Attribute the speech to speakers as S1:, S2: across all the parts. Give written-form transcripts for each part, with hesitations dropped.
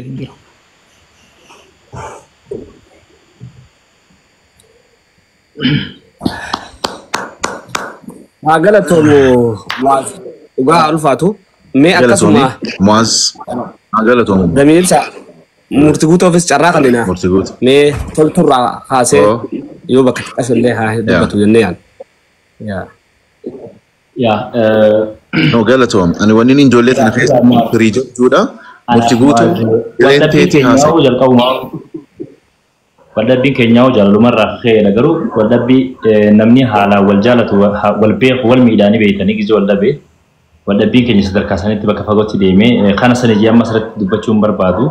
S1: Hin jiru.
S2: Haa galatoomu Mu'aaz. Dhugaa haa ulfaatu. Mee
S3: Galatoomii
S2: akkasuma
S3: Mu'aaz haa galatoomu.
S2: Damiin ibsa murtii guutuufis carraa kannina.
S3: Murtii guutu.
S2: Mee tolturraa kaasee
S3: Oo.
S2: yoo bakka xiqqas illee haa dubbatu jennee yaadna. Yaa.
S4: Yaa.
S3: No galatoom. Ani wanni inni ijoollee tana keessa firii jechuudha. Murtii guutuu hireen
S4: Waldhabbiin
S3: teetii
S4: keenyaa
S3: haasa'e.
S4: jalqabumaa waldhabbiin keenyaa jaalalumarraa ka'eedha, garuu waldhabbii namni haalaan wal jaalatu wal beeku wal miidhaanii beeytanii gizee wal dhabe waldhabbiin keenya sadarkaa sanitti bakka fagootti deemee kana sana jee amma asirratti dubbachuu hin barbaadu.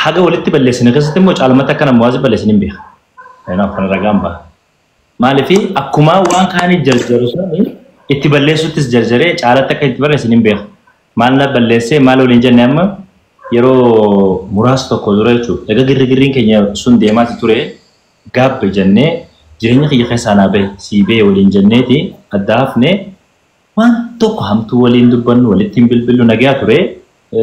S4: Haga walitti balleessine keessatti immoo caalmatti akka nama waasi balleessine hin beeka. Kanaaf kana ragaan baha. Maaliif akkuma waan kaanii jarjaru sani itti balleessuttis jarjaree caalatti akka itti balleessine hin beeka. Maal na balleessee maal waliin jenne amma yeroo muraasa tokko dura jechuudha. Egaa girri girriin keenya sun deemaati ture, gaabbe jennee jireenya kiyya keessaa naa bahe sii bahe waliin jenneeti adda hafne. Waan tokko hamtuu waliin dubbannu, walitti hin bilbillu, nagaa ture.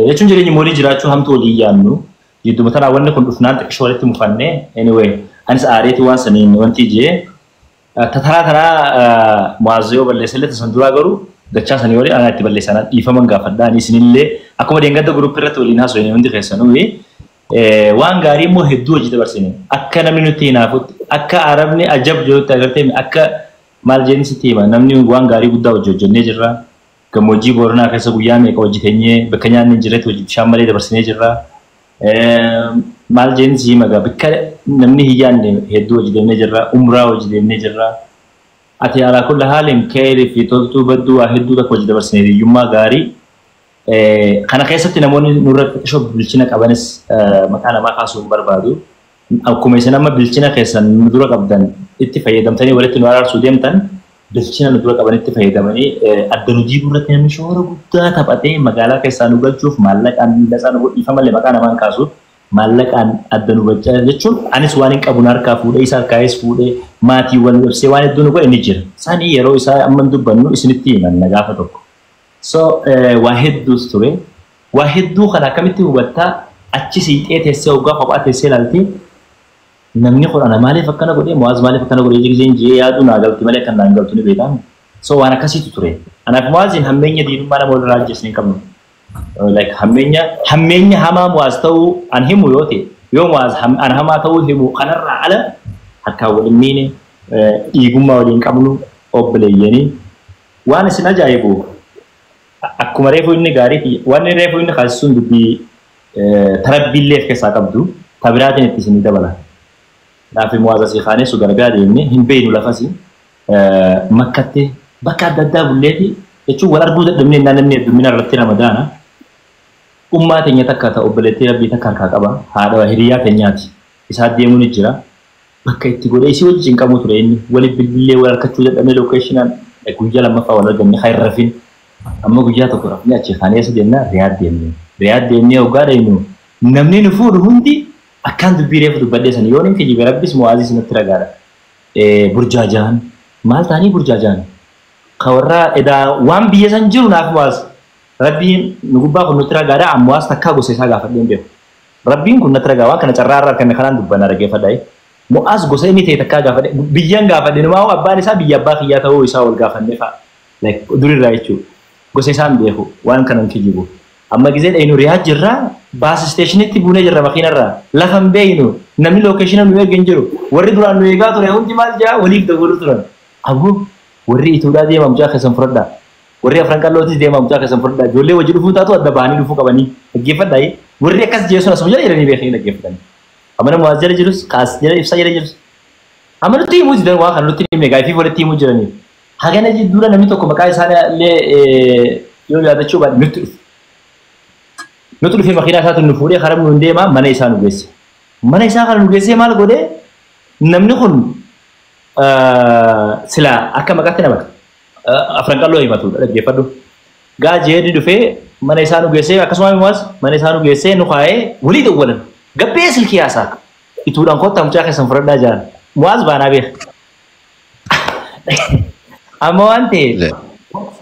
S4: Jechuun jireenya walii jiraachuu hamtuu walii yaannu. Jidduma tanaa wanni kun dhufnaan xiqqishoo walitti mufannee, anyway anis aareeti waan saniin wanti jee tataraa tanaa Mu'aaz yoo balleessa illee tasan duraa garuu dachaa sanii olii anaa itti balleessanaa dhiifaman gaafadhaa. Ani isinillee akkuma deengadda guruppii irratti waliin haasofne hundi keessanuu waan gaarii immoo hedduu hojii dabarsine, akka namni nutti hinaafutti, akka arabni ajab jedhutti agartee, akka maal jeenni sitti hima, namni waan gaarii guddaa hojii hojjennee jirra. Gammoojjii Booranaa keessa guyyaa meeqa hojii teenyee bakka nyaanni hin jirretti hojii bishaan malee dabarsinee jirra. Maal jeenni si hima gaa, bakka namni hin yaadne hedduu hojii deemnee jirra. Umraa hojii deemnee jirra. Ati alaa kulla haalin keerii fi toltuu badduu waa hedduu takka hojii dabarsine, hiyyummaa gaarii. Kana keessatti namoonni nurra xiqqishoo bilchina qabanis maqaa namaa kaasuu hin barbaadu. Akkuma isin amma bilchina keessan nu dura qabdan itti fayyadamtanii walitti nu araarsuu deemtan, bilchina nu dura qaban itti fayyadamanii adda nu diiguu irratti namni shoora guddaa taphatee magaalaa keessaa nu galchuuf maallaqaan miila isaa nu godhiifa malee maqaa namaan kaasu, maallaqaan adda nu galchaa jechuun anis waan hin qabu harkaa fuudhee isa harkaayis fuudhee maatii wal ibsee waan hedduu nu godhe ni jira. Sanii yeroo isaa amma dubbannu isinitti himanna gaafa tokko. So waa hedduus ture. Waa hedduu kana akkamitti hubattaa? Achi siixee teessee hoggaa kophaa teessee ilaalti, namni kun ana maaliif akkana godhee, Mu'aaz maaliif akkana godhee giseen jee yaaduu naa galti malee kan naan galtu ni beekamu. So waan akkasiitu ture. Anaaf Mu'aaziin hammeenya diinummaa nama walirraa ajjeesne hin qabnu. Like hammeenya hamaa Mu'aaz ta'uu an himu yoo ta'e, yoo Mu'aaz an hamaa ta'uu himu, kanarraa ala harkaan waliin miine, dhiigummaa waliin qabnu, obboleeyyanii. Waan isin ajaa'ibu, akkuma reefu inni gaarii wanni reefu inni kaasisuun dubbii tarabbiillee of keessaa qabdu tabiraatiin itti isinii dabala. Kanaaf Mu'aaz asii kaanee Suudi Arabiyaa deemnee hin beeynu, lafasi Makkatti bakka adda addaa bulleeti jechuun wal arguu dadhabnee namni heddummina irratti Ramadaana. Ummaa teenya takka ta'u, obboleettii rabbii takka harkaa qaba, haadha hiriyaa teenyaati. Isaa deemuu ni jira. Bakka itti godhee isii wajjin qabu ture, inni waliif bilbilee wal harkachuu dadhabnee locationaan guyyaa lammaffaa wal arganne kan hin rafin. Amma guyyaa tokko rafnee achi kaanee eessa deemnaa? Riyaad deemne. Riyaad deemnee hoggaa deemnu namni nu fuudhu hundi akkaan dubbii reefu dubbadhee san yoon hin kijibe rabbis Mu'aazis natti ragaadha. Burjaajaan maal ta'anii burjaajaan? Ka warra edaa waan biyya san jiru naaf Mu'aaz rabbiin nu gubbaa kun nutti ragaadha, Mu'aaz takkaa gosa isaa gaafadhee hin beeku. Rabbiin kun natti ragaa, waan kana carraa irraa arganne kanaan dubbanna, dhaggeeffadhaa. Mu'aaz gosa inni ta'e takkaa gaafadhe biyyan gaafadhe, numaa abbaan isaa biyya abbaa kiyyaa ta'uu isaa wal gaafannee fa'a. Durirraa jechuudha. Gosa isaan beeku waan kanan kijibu. Amma gisee dhayinu Riyaad jirraa, bus stationitti buunee jirra, makiinarraa lafa hin beeynu, namni locationa nu eege hin jiru. Warri duraan nu eegaa ture hundi maal jaa waliif dawwalu turan. Aboo, warri ituudhaa deemaa mucaa keessan fudhadhaa. Warri Afran Qallootis deemaa mucaa keessan fudhadhaa. Ijoollee wajji dhufuu taatu adda bahanii dhufuu qabanii dhaggeeffadhaa. Warri akkas jeesun asuma jala jiranii beekanii dhaggeeffatanii. Amma nama as jala jirus kaas jala ibsaa jala jirus. Amma nutti himuu jiran waan kana nutti himne gaafii walitti himuu jiranii. Hagana jidduudha namni tokko maqaa isaanii illee yoo yaadachuu baate nutti dhufe. Nutti dhufee makiinaa isaatiin nu fuudhee karaa nuun deemaa mana isaa nu geesse. Mana isaa kana nu geessee maal godhee, namni kun silaa akka maqaatti nama Afran Qalloo himatudha, dhaggeeffadhu. Gaa jeedni dhufee mana isaa nu geessee, akkasuma immoo mana isaa nu geessee nu kaa'ee walii dawwalan. Gabbee silkii haasaa. Ituudhaan kottaa mucaa keessan fudhadhaa jaan. Mu'aaz baanaa beeka. Amma waan ta'e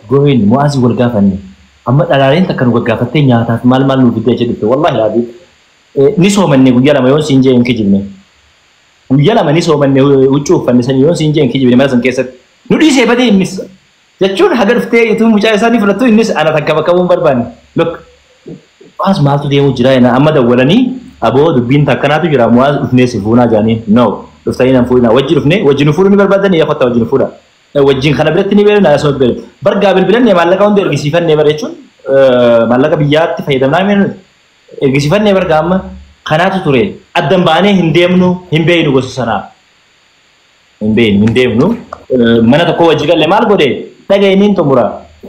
S4: gohin Mu'aazii wal gaafanne. Amma dhalaaleen takka nu gaggaafattee nyaataaf maal maal nu fiddee achi dhufte wallaahi laabii. Ni soomanne guyyaa lama yoon siin jee hin kijibne. Guyyaa lama ni soomanne huccuu uffanne sanii yoon siin jee hin kijibne mana san keessatti. Nu dhiisee badee innis. Jechuun haga dhuftee utuu mucaa isaa ni fudhattu innis ana takka bakka bu'uun barbaanne. Look waas maaltu deemuu jira jenna amma dawwalanii aboo dubbiin takkanaatu jira muwaas dhufnee si fuunaa jaaniin no dhuftanii nan fuudhinaa wajji dhufnee wajji nu fuudhuu ni barbaadanii yaa kottaa wajji nu fuudha. Wajjin kana biratti ni beelna asuma beelna. Bargaa bilbilannee maallaqa hunda ergisiifannee bara jechuun maallaqa biyyaatti fayyadamnaa mee nuti ergisiifannee bargaa amma kanaatu ture addan baanee hin deemnu hin beeynu gosa sanaa. Hin beeynu hin deemnu mana tokko wajji galle maal godhe dhaga'iniin xumura.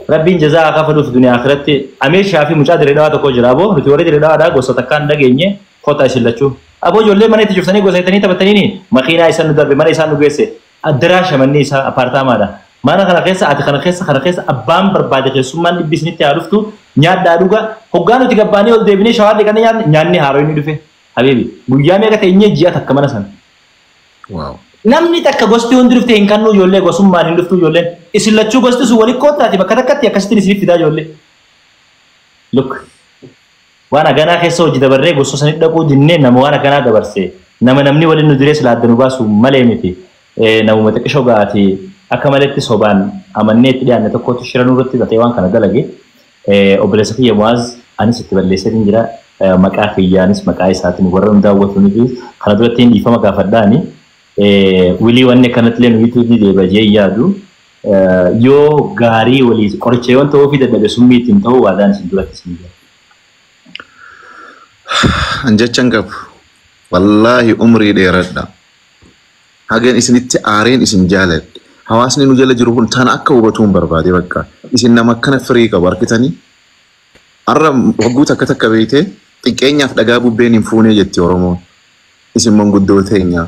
S4: Rabbiin jazaa haa kafaluuf duniyaa akhiratti Amiir Shaafii mucaa dirree dhawaa tokko jira aboo nuti warri dirree dhawaadhaa gosa takkaan dhageenye kottaa isin lachuu. Aboo ijoollee mana itti cuftanii gosa jettanii taphataniini makiinaa isaan nu darbe mana isaan nu geesse addaraasha manni isaa apartaamaadha. Mana kana keessa ati kana keessa kana keessa abbaan barbaade keessummaan dhibbi isinitti haa dhuftu nyaadhaa dhuga hoggaa nuti gabbaanee ol deebinee shawaa dhiqannee nyaanne nyaanni haaroo inni dhufe. Habiibi guyyaa meeqa teenyee ji'a takka mana sana.
S3: Wow.
S4: Namni takka gosti hundi dhuftee hin kannu ijoollee gosummaan hin dhuftu ijoolleen. Isin lachuu gosti sun walitti koottaati bakka takkatti akkasittiin isiniif fidaa ijoollee. Look. Waan haganaa keessa hojii dabarree gosa sanatti dhaquu dinnee nama waan haganaa dabarse nama namni waliin nu diree sila adda nu baasu malee miti. Namuma xiqqishoo ga'aati akka maletti sobaan amannee itti dhiyaanne tokkotu shira nurratti ta'ee waan kana dalage. Obboleessa kiyya Mu'aaz anis itti balleesseetiin jira. Maqaa kiyyaanis maqaa isaatiin warra nu daawwatu nuti kana duratti hin dhiifama gaafadhaani. Wilii wanni akkanatti illee nuyitu ni deeba jee yaadu. Yoo gaarii walii qoricha yoon ta'uu fi dadhabe summii ittiin ta'uu waadaan isin duratti isin jira.
S3: An jechan qabu. Wallaahi umrii dheeradha. Hagan isinitti aareen isin jaaladhe. Hawaasni nu jala jiru kun tana akka hubatuun barbaade bakka. Isin nama akkana firii qabu argitanii. Har'a hogguu takka takka beeytee xiqqeenyaaf dhagaa bubbeen hin fuunee jetti Oromoon. Isin manguddoo teenya,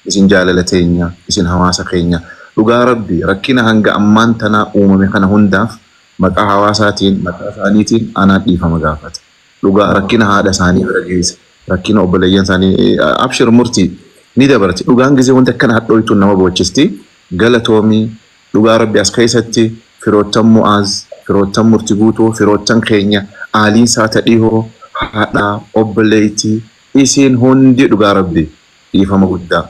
S3: isin jaalala teenya, isin hawaasa keenya. Dhugaa Rabbi rakkina hanga ammaan tanaa uumame kana hundaaf maqaa hawaasaatiin, maqaa isaaniitiin anaan dhiifama gaafata. Dhugaa rakkina haadha isaanii bira geesse, rakkina obboleeyyan isaanii abshir murtii ni dabarti. Dhugaan gisee wanti akkana hadhooytuun nama boochisti. Galatoomii dhugaa Rabbi as keessatti firoottan Mu'aaz, firoottan murti guutuu, firoottan keenya, aaliin saata dhihoo, haadhaa, obboleettii, isiin hundi dhugaa Rabbi dhiifama guddaa.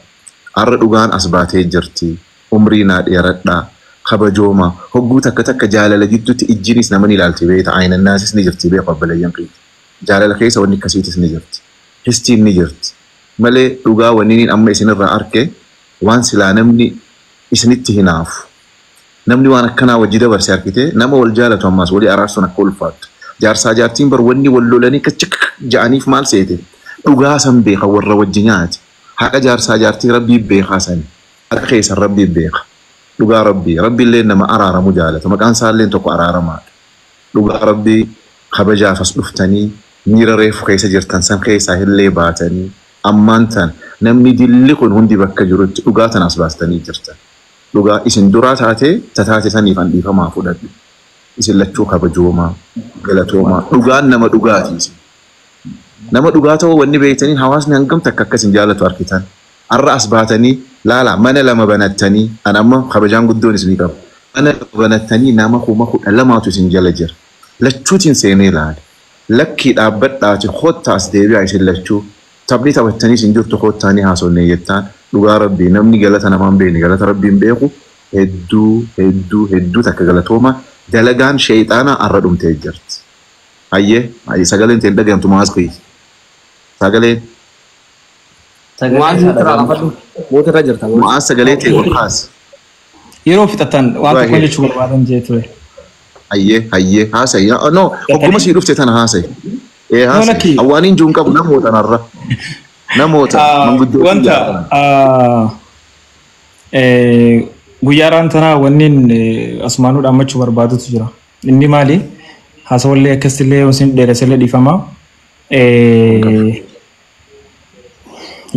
S3: Har'a dhugaan as baatee jirti. Umrii naa dheeradhaa. Kabajooma. Hogguu takka takka jaalala jidduutti ijjiinis nama ni ilaalti beekta. Ayinannaasis ni jirti beeku obboleeyyan keenya. Jaalala keessa wanni akkasiitis ni jirti. Histiin ni jirti. Malee dhugaa wanni amma isinirraa arke waan silaa namni isinitti hinaafu. Namni waan akkanaa wajji dabarse argite nama wal jaalatu ammaas walii araarsuun akka ulfaattu. Jaarsaa jaartiin bar wanni wal lolanii kachik ja'aniif maal seete? Dhugaa san beeka warra wajji nyaate. Haqa jaarsaa jaartii rabbii beekaa sani. Haqa keessan rabbii beeka. Dhugaa rabbii. Rabbi illee nama araaramu jaalata. Maqaan isaallee tokko araaramaadha. Dhugaa rabbii kabajaaf as dhuftanii miira reefu keessa jirtan san keessaa illee baatanii ammaan tan namni dilli kun hundi bakka jirutti dhugaa tan as baastanii jirtan. Dhugaa isin duraa taatee tataate saniif an dhiifamaa fudhadhu. Isin lachuu kabajoomaa, galatoomaa, dhugaan nama dhugaati isin. Nama dhugaa ta'uu wanni beektaniin hawaasni hangam takka akka isin jaalatu argitan. Har'a as baatanii laala mana lama banattanii an amma kabajaan guddoon isinii qaba. Mana lama banattanii nama 12,000 isin jala jira. Lachuutiin seenee ilaale. Lakkii dhaabbadhaati kottaa as deebi'aa isin lachuu. Taphni taphattanii isin jirtu kottaanii haasofne jettaan dhugaa rabbii namni galata namaan beekne galata rabbiin beeku hedduu hedduu hedduu takka galatooma dalagaan sheexaanaa har'a dhumtee jirti. Hayyee sagaleen ta'e dhagahamtu maas kiyya. Sagaleen
S2: Mu'aaz irraa gaafadhu. Moota irra jirta.
S3: Mu'aaz sagalee ta'e ol kaasi.
S1: Yeroo fixatan waan tokko jechuu barbaadan jee ture.
S3: Hayyee hayyee haasa'i. No hogguma sii dhufte tana haasa'i. Ee haasa'i. Awwaaniin jiru hin qabu namoota narra. Namoota manguddoo.
S1: Wanta guyyaa tanaa wanni asumaanuu dhaammachuu barbaadutu jira. Inni maali? Haasawallee akkasillee yoo isin dheeressellee dhiifama.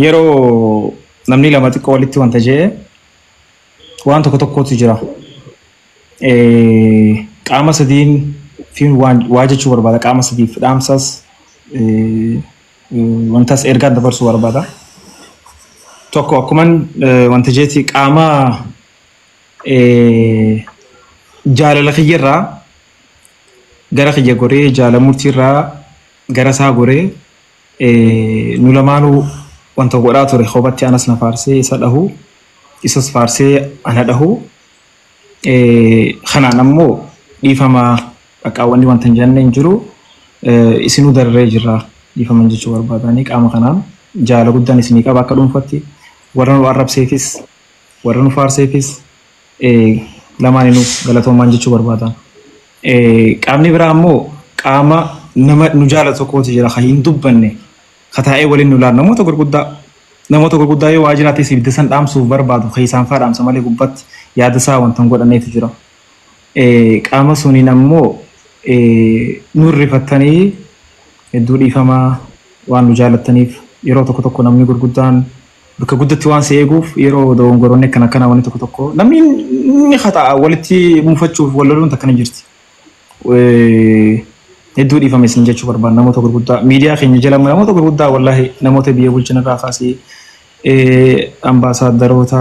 S1: Yeroo namni lama xiqqoo walitti wanta jee waan tokko tokkotu jira. Qaama sadiin fi waa jechuu barbaada. Qaama sadiif dhaamsas wantas ergaan dabarsuu barbaada. Tokko akkuman wanta jeeti qaama jaalala kiyyarraa Gara kiyya goree jaala murtiirraa gara isaa goree nu lamaanuu wanta godhaa ture kophaatti anas na faarsee isa dhahu isas faarsee ana dhahu kanaan ammoo dhiifama qaqqaawwanni wanta hin jenne hin jiru isinuu dararee jirra dhiifaman jechuu barbaadanii qaama kanaan jaala guddaan isinii qaba akka dhuunfatti warra nu arrabseefis warra nu faarseefis lamaaninuu galatoomaan jechuu barbaadan. Qaamni biraa ammoo qaama nama nu jaalatu tokkotu jira kan hin dubbanne ka taa'ee waliin nu laalu namoota gurguddaa yoo waa jiraate ibidda san dhaamsuuf barbaadu kan isaan faa dhaamsa malee gubbatti yaada isaa wanta hin godhanneetu jira. Qaama suniin ammoo nu rifattanii hedduu dhiifamaa waan nu jaalattaniif yeroo tokko tokko namni gurguddaan bakka guddatti waan si eeguuf yeroo dogongoroonni akkana akkana wanni tokko tokko namni ni xaxa'a walitti muufachuuf wal loluun takkana jirti. Hedduu dhiifame isin jechuu barbaada namoota gurguddaa miidiyaa keenya jala namoota gurguddaa wallaahi namoota biyya bulchan irraa kaasee ambaasaaddaroota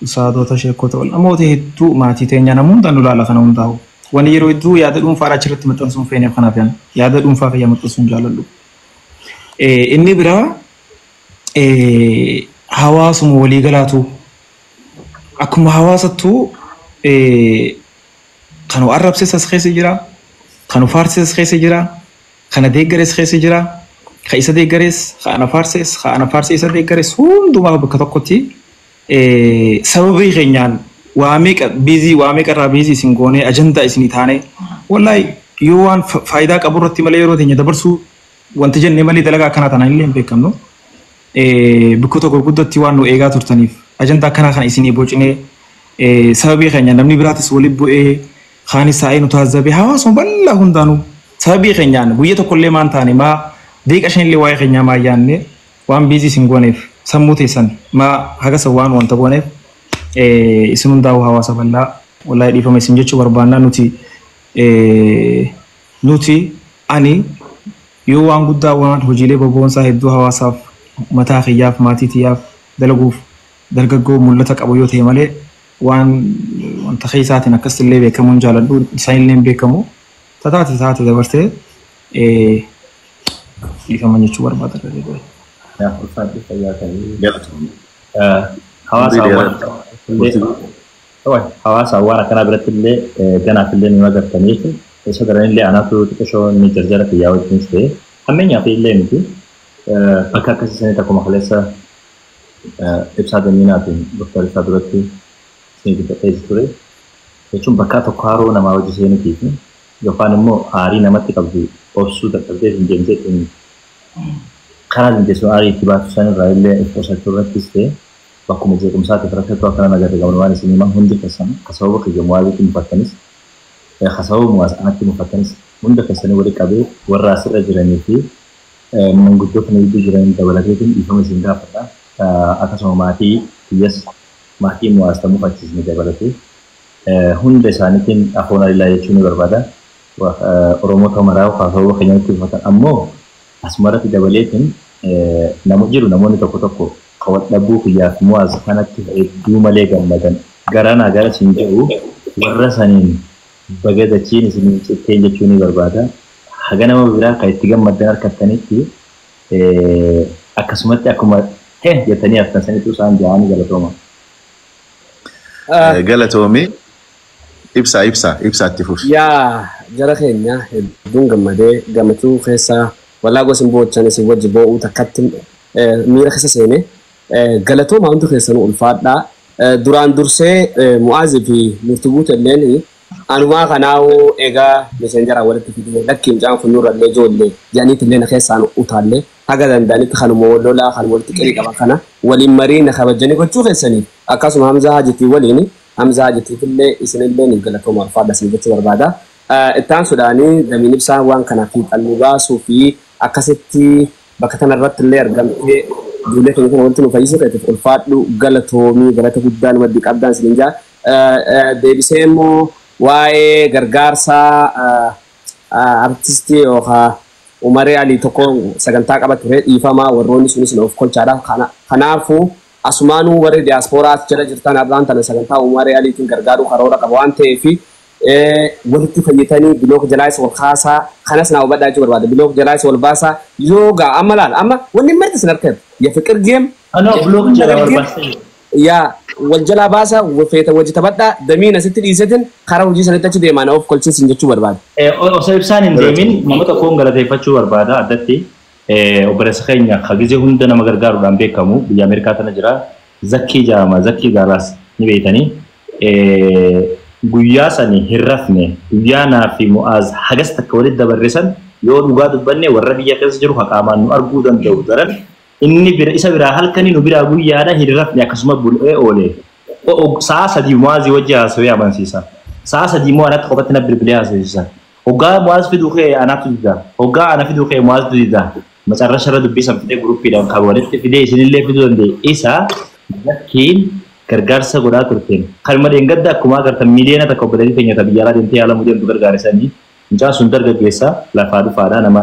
S1: usaadota sheekota namoota hedduu maatii teenya nama hundaan nu laala kana hundaa'u. Wanni yeroo hedduu yaada dhuunfaa achirratti maxxansuun feeneef kanaaf yaada dhuunfaa kiyya maxxansuun jaaladhu. Inni biraa hawaasuma waliigalaatu akkuma hawaasattuu kan arrabses as keessa jira, kan faarses as keessa jira, kan deeggares keessa jira, kan isa deeggares, kan ana faarses, kan ana faarsee isa deeggares hundumaa bakka tokkotti sababii keenyaan waa meeqa biizii waa meeqa irraa biizii isin goonee ajandaa isinii taane wallaahi yoo waan faayidaa qabu irratti malee yeroo teenya dabarsuu wanti jennee malee dalagaa akkanaa taanaan illee hin beekamnu. Bikkoota gurguddatti waan nu eegaa turtaniif ajandaa akkanaa kana isinii bocinee sababii keenya namni biraatis walitti bu'ee kaanis taa'ee nu taazzabe hawaasuma bal'aa hundaanuu sababii keenyaan guyya tokkollee maan taane maa deeqa shanillee waa'ee keenyaa maa yaanne waan biizii isin gooneef sammuu teessan maa hagasa waan wanta gooneef isin hundaa'uu hawaasa bal'aa wallaahi dhiifama isin jechuu barbaannaa nuti ani yoo waan guddaa waan hojiilee boboonsaa hedduu hawaasaaf mataa kiyyaaf maatii tiyyaaf dalaguuf dargaggoo mul'ata qabu yoo ta'e malee waan wanta keessaatiin akkasillee beekamuun jaaladhu isaanillee hin beekamu tataate taate dabartee dhiifama jechuu barbaada.
S4: Ulfaadhu fayyaa ta'ee.
S3: Galatoomii.
S4: Hawaasa waan akkanaa biratti illee ganaaf illee nu agartaniif isa daran illee anaatu xiqqishoo ni jarjara kiyyaa wajjinis ta'e hammeenyaaf illee miti bakka akkasii sanitti akkuma kaleessa ibsaa damminaatiin Dr. Ibsaa duratti isin dubbadhee ture jechuun bakka tokko haroo namaa hojii seenutii fi yookaan immoo aarii namatti qabdu obsuu dadhabdee hin deemtee ittiin karaa dandeessu aarii itti baatu sanirraa illee of qusachuu irrattis ta'e bakkuma jeequmsaatiif rakkattuu akkana nagarre gabaabaan isin himaa hundi keessan ka sababa kiyya mu'aaziitti mufattanis ka sababa mu'aaz anatti mufattanis hunda keessanii walitti qabee warra asirra jiranii fi manguddoota na gidduu jiran dabalateetiin dhiifama isin gaafadha. Akkasuma maatii kiyyas maatii mu'aaz ta mufachiisne dabalatee hunda isaaniitiin afoon alilaa jechuu ni barbaada. Oromoota maraa ka sababa keenyatti mufatan ammoo asumarratti dabaleetiin jiru namoonni tokko tokko ka wal dhabuu kiyyaaf mu'aaz kanatti hedduu malee gammadan garanaa gara isin jedhu warra saniin baga dachiin isin citteen jechuu ni barbaada. Haga nama biraa kan itti gammaddan harkattanitti akkasumatti akkuma jettanii haftan sanitti isaan ja'anii galatooma.
S3: Galatoomii ibsaa ibsaa ibsaatti fufi.
S2: Yaa jara keenya hedduun gammadee gammachuu keessaa walaa gosa hin boochan isin wajji boo'uu takkatti miira keessa seene galatooma hundi keessanuu ulfaadhaa. Duraan dursee Mu'aazii fi Murtii Guutelleen anumaa kanaa'uu egaa meseenjaraa walitti fidee lakki mucaan kun nurrallee ijoollee jedhaniitillee na keessaan utaallee haga danda'anitti kanuma wal lolaa kan walitti qirii qaban kana waliin marii na kabajanii gochuu keessaniif akkasuma Hamzaa Hajitii waliin Hamzaa Hajitiifillee isinillee ni galatooma ulfaadha isin jechuu barbaada. Ittaan sodaanii damiin ibsaa waan kanaaf fiixannuu baasuu fi akkasitti bakka kanarratti illee argamtee ijoollee keenya kana walitti nu fayyisuu keetiif ulfaadhu galatoomii galata guddaa nu maddii qabdaan isin jaa. Deebisee immoo waa'ee gargaarsaa artistii yookaan Umaree Alii tokko sagantaa qaba ture dhiifamaa warroonni sunis of kolchaadha. Kanaafuu asumaanuu warri diyaaspooraa jala jirtan har'aan tana sagantaa Umaree Aliitiin gargaaruu karoora qaba waan ta'eef Walitti fayyitanii block jalaas wal kaasaa kanas naa hubadhaa jechuu barbaada. Block jalaas wal baasaa yoogaa amma laal amma wanni marti isin harka የፍቅር game.
S4: Anoo block jala wal baasee.
S2: Yaa wal jalaa baasa feeta wajji taphadhaa damiin asitti dhiisetin karaa hojii sanitti achi deemaa na of kolchiisin jechuu barbaada.
S4: Osoo ibsaan hin deemin nama tokkoon galateeffachuu barbaada addatti. Obboleessa keenya hagizee hunda nama gargaaruudhaan beekamu biyya Ameerikaa tana jira. Zakkii jedhama. Zakkii Gaalaas ni beektanii. Guyyaa sani hin rafne, guyyaa naa fi Mu'aaz hagas takka walitti dabarre san yoo dhugaa dubbanne warra biyya keessa jiru haqaamaan nu arguu danda'u daran inni bira isa biraa halkanii nu biraa guyyaadha hin rafne akkasuma bul'ee oole. Sa'a 3 Mu'aazii wajji haasawee amansiisa. Sa'a 3 immoo anatti qophatti na bilbilee haasawsiisa. Hoggaa Mu'aaz fiduu kee anaatu dida. Hoggaa ana fiduu kee Mu'aaztu dida. Macarrasha irra dubbii san fidee guruppiidhaan kan walitti fidee isinillee fiduu danda'e. Isa Zakkiin gargaarsa godhaa turteen. Kanuma dheengadda akkuma agartan 1 million obboleettii teenya ta biyya alaa deemtee yaalamuu deemtu gargaarisanii. Mucaan sun dargaggeessa lafaa dhufaadha nama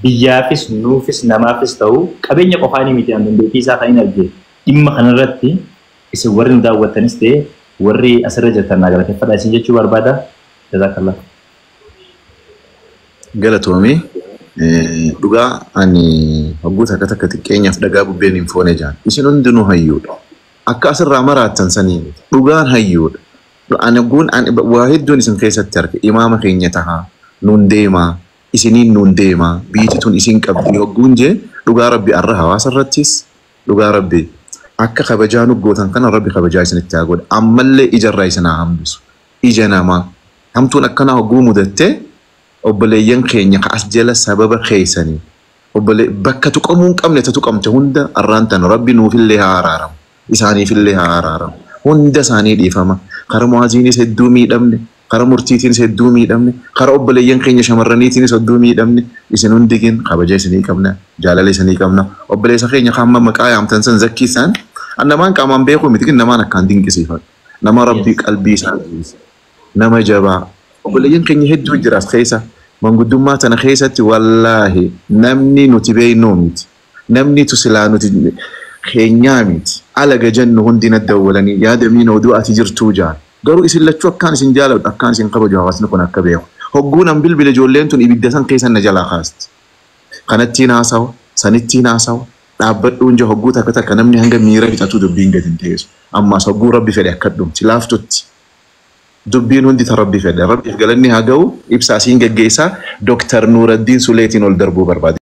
S4: biyyaafis nuufis namaafis ta'u qabeenya qofaanii miti an dandeettii isaa kan hin arge. Dhimma kanarratti isin warri nu daawwattanis ta'e warri asirra jirtan naa galateeffadha isin jechuu barbaada. Jazaakallah.
S3: Galatoomii dhugaa ani hogguu takka takka xiqqeenyaaf dhagaa bubbeen hin foone jaan. Isin hundinuu hayyuudha. Akka asirraa maraattan sanii miti. Dhugaan hayyuudha. Ani hogguun ani waa hedduun isin keessatti arge imaama keenya tahaa nuun deemaa isiniin nuun deemaa biyyi tun isin qabdi hogguun jee dhugaa rabbi arra hawaasa irrattis dhugaa rabbi akka kabajaa nu gootan kana rabbi kabajaa isinitti haa godha. Ammallee ijarraa isin haa hambisu. Ija namaa hamtuun akkanaa hogguu mudattee obboleeyyan keenya ka as jala sababa keessanii obbole bakka tuqamuu hin qabne ta tuqamte hunda arraan tan rabbi nuufillee haa araaramu isaaniifillee haa araaramu hunda isaanii dhiifama. Kara Mu'aaziinis hedduu miidhamne, kara Murtiitiinis hedduu miidhamne, kara obboleeyyan keenya shamarraniitiinis hedduu miidhamne. Isin hundigin kabaja isinii qabna, jaalala isinii qabna. Obboleessa keenya hamma maqaa yaamtan san Zakkii isaan an namaan qaamaan beekuu miti namaan akkaan dinqisiifadhu, nama rabbii qalbii isaa dhiise, nama jabaa. Obboleeyyan keenya hedduu jira as keessa manguddummaa tana keessatti. Wallaahi namni nuti beeknuu miti, namni tu silaa nuti keenyaa miti alaga jennu hundi na dawwalanii yaadamiin oduu ati jirtuu jaan. Garuu isin lachuu akkaan isin jaaladhu, akkaan isin kabaju hawaasni kun akka beeku. Hogguu nan bilbile ijoolleen tun ibidda san keessa na jalaa kaasti. Kanattiin haasawa, sanittiin haasawa, dhaabbadhuun jaa hogguu takka takka namni hanga miira fixatu dubbiin gadi hin teessu. Ammaas hogguu rabbi fedhe akka dhumti laaftutti. Dubbiin hundi ta rabbi fedhe. Rabbiif galanni haa ga'u. Ibsa asiin geggeessaa Dooktar Nuuraddiin Suleetiin ol darbuu barbaade.